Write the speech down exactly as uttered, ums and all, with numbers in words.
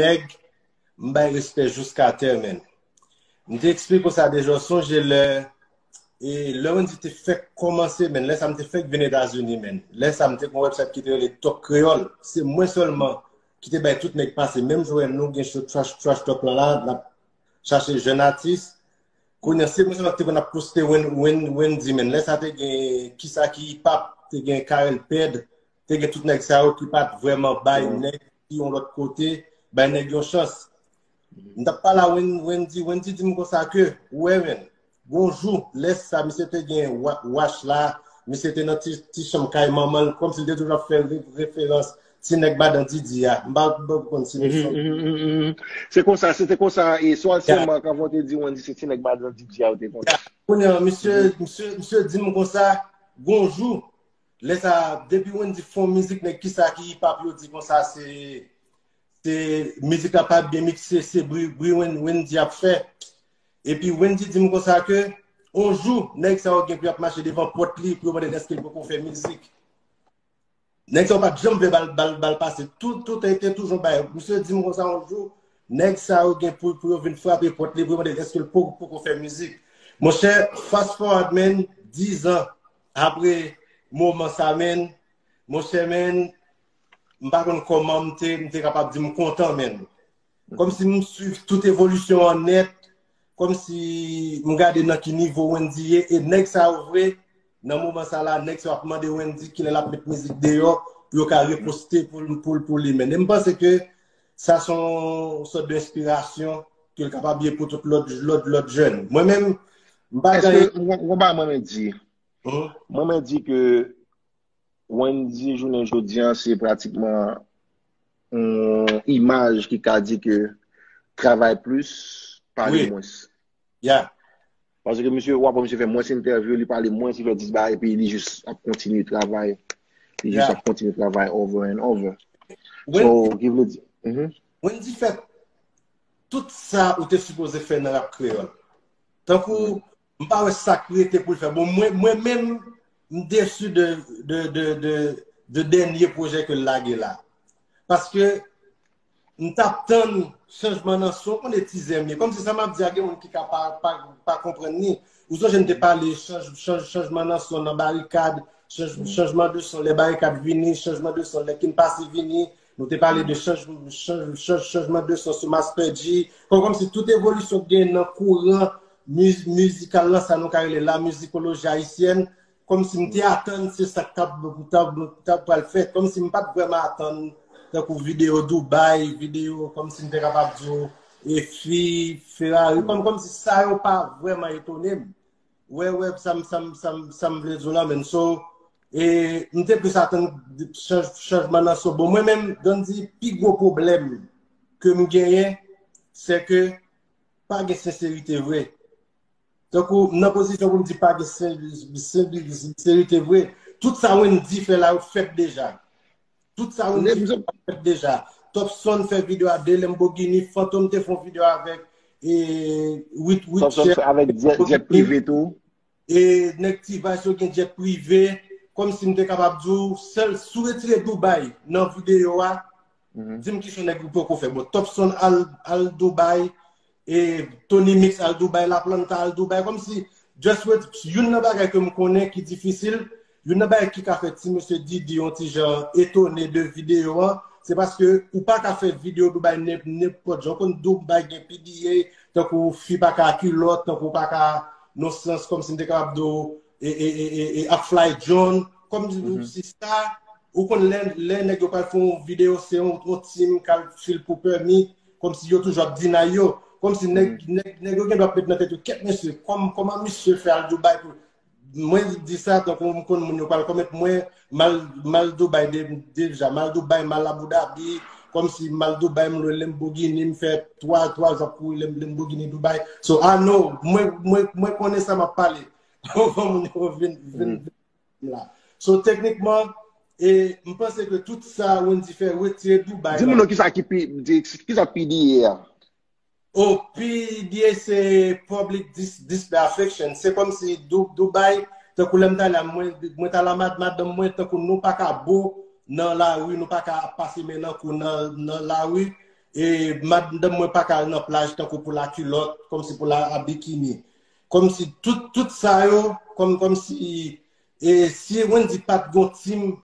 nèg, m bay respè jiskatè, menn. M te eksplike w sa deja, w sonje lè, e lè Wendy te fèk kòmanse, menn, lè sa m te fèk vin Etazini, menn. Lè sa m te gen yon website ki te rele Talk Creole. Se mwen sèlman ki te bay tout nèg pase. Menm jan w wè nou gen show trash, trash talk lan la, n ap chache jèn atis. Kounye a, se mwen sèlman ki te konn ap poste Wen-, Wen-, Wendy, menn. Lè sa te gen Kisa ki Hip Hop, te gen Karel Pèd, te gen tout nèg sa yo ki pa t vrèman bay nèg ki yon lòt kote, bay nèg yon chans. M t ap pale a Wen-, Wendy, Wendy di m konsa ke, ou wè, menn, gon jou, lè sa, misye te gen wa-, wach la, misye te nan ti, ti chanm kay manman l, kòmsi l te toujou ap fè re-, referans ti nèg madan Didi a. M pa, m pa konn si nou sonje. Se konsa, se te konsa, e swa sèlman kan te di Wendy se ti nèg madan Didi a yo te konn. Kounye a, misye, misye, misye di m konsa, gon jou, lè sa, depi Wendy fè yon mizik, nèg Kisa ki Hip Hop yo di konsa, se, se mizik la pa byen mikse, se bri, bri Wen-, Wendy ap fè. Epi Wendy di m konsa ke, yon jou, nèg sa yo gen pou y ap mache devan pòt li, pou yo mande l èske l poko fè mizik. Nèg sa yo pa t janm vle ba l, ba l, ba l pase. Tout, tout te, te toujou bay. Misye di m konsa yon jou, nèg sa yo gen pou, pou yo vin frape pòt li, pou yo mande l èske l po-, poko fè mizik. Monchè, fast forward, menn, diz an apre moman sa, menn, monchè, menn, m pa konn kòman m te, m te kapab di m kontan, menn. Kòmsi m swiv tout evolisyon an nèt, kòmsi m gade nan ki nivo Wendy ye, e nèg sa yo vre, nan moman sa la, nèg sa yo ap mande Wendy kilè l ap met mizik deyò, pou yo ka reposte pou, pou, pou li menm. E m panse ke sa se yon sòt de enspirasyon ke l kapab ye pou tout lòt, lòt, lòt jèn. Mwen menm, m pa gen. Èske, mwen, mwen, mwen menm di, mwen menm di ke Wendy jounen jodi a se pratikman yon imaj ki ka di ke travay plis, pale mwens. Yeah. Paske misye, w ap wè misye fè mwens entèvyou, li pale mwens, li fè dis bagay, epi li jis ap kontinye travay. Li jis ap kontinye travay over and over. So, ki vle di. Wendy fè tout sa ou te sipoze fè nan rap kreyòl. Tankou, m pa wè sa k rete pou l fè. Bon, mwen, mwen menm, m desi de, de, de, de, de dènye pwojè ke l lage la. Paske, m t ap tann chanjman nan son, ou konnen ti zen m ye. Kòmsi sa m ap di a, gen moun ki ka pa, pa, pa konprann li. Ou sonje m te pale chanj, chanj, chanjman nan son nan Barikad, chanj, chanjman de son lè Barikad vini, chanjman de son lè Kin Pase vini. Nou te pale de chanj, chanj, chanj, chanjman de son sou Master G. Kòm, kòmsi tout evolisyon k gen nan kouran miz-, mizikal lan, sa nou ka rele la mizikoloji ayisyèn, kòmsi m te atann se sa k t ap, t ap, t ap pral fèt. Kòmsi m pa t vrèman atann tankou videyo Dubai, videyo kòmsi m te kapab di w, e fi, Ferrari, kòm, kòmsi sa yo pa vrèman etone m. Wè, wè, sa m, sa m, sa m, sa m vle di w la, menn. So, e, m te plis atann chanj-, chanjman nan son. Bon, mwen menm, Gandhi, pi gwo pwoblèm ke m genyen, se ke pa gen senserite vre. Tankou, m nan pozisyon pou m di pa gen sen-, sen-, senserite vre. Tout sa Wendy fè la, yo fèt deja. Tout sa Wendy fè la, yo fèt deja. Top Son fè videyo a de Lamborghini, Fantom te fè yon videyo avèk, e, Wit, Wit Jet. Avèk jet, jet prive tou. E nèg T-Vice yo gen jet prive. Kòmsi m te kapab di w, sèl, si w retire Dubai nan videyo a, di m ki jan nèg ou poko fè. Bon, Top Son al, al Dubai, e Tony Mix al Dubai, Laplanta al Dubai, kòmsi, just wait, youn nan bagay ke m konnen ki difisil, youn nan bagay ki ka fè ti mesye Didi yon ti jan etone de videyo an, se paske ou pa ka fè videyo Dubai nenp-, nenpòt jan. Ou konn Dubai gen P D A, tankou fi pa ka kilòt, tankou pa ka, nan sans, kòmsi m te kapab di w, e, e, e, e, e ap fly drone, kòmsi si sa, ou konn lè, lè nèg yo pral fè yon videyo, se yon, yon team k al fil pou pèmi, kòmsi yo toujou ap deny yo. Kòmsi nèg, nèg, nèg yo gen dwa ap met nan tèt yo, kèt mesye, kòm, kòman misye fè al Dubai pou, mwen di sa, tankou m konn moun yo pral kòmèt mwen, m al, m al Dubai de, deja, m al Dubai, m al Abu Dhabi, kòmsi m al Dubai, m lwe Lamborghini, m fè twa, twa jou ap kouri Lam-, Lamborghini Dubai. So, I know, mwen, mwen, mwen konnen sa m ap pale. Anvan moun yo vin, vin, vin la. So, teknikman, e, m panse ke tout sa Wendy fè retire Dubai. Di moun yo kisa ki pi, di, kisa P D A a? O, P D A se Public Dis-, Display Affection. Se kòmsi Du-, Dubai, tankou lè m t al la, mwen, mwen t al a mad-, madanm mwen, tankou nou pa ka bo nan lari, nou pa ka ap pase men nan kou nan, nan lari. e madanm mwen pa ka al nan plaj tankou pou lakilòt, kòmsi pou la a bikini. Kòmsi tout, tout sa yo, kòm, kòmsi, e si Wendy pa t gon tim,